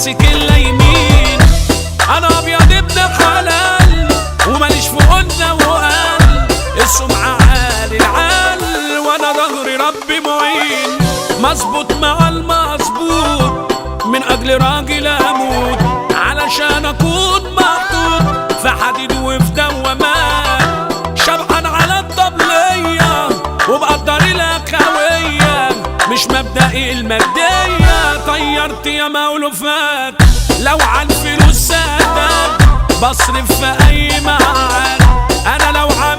امسك اليمين. انا ابيض ابن حلال وماليش في قلنا وقال، السمعة عالي العال وانا ظهري ربي معين. مظبوط مع المظبوط من اجل راجل اموت، علشان اكون محطوط في حديد وفي دوامات. شبعان على الطبلية وبقدر الاخوية، مش مبدئي المادية. طيرت يا مولوفات لو عالفلوس سادات، بصرف في اي معاد. انا لو عامل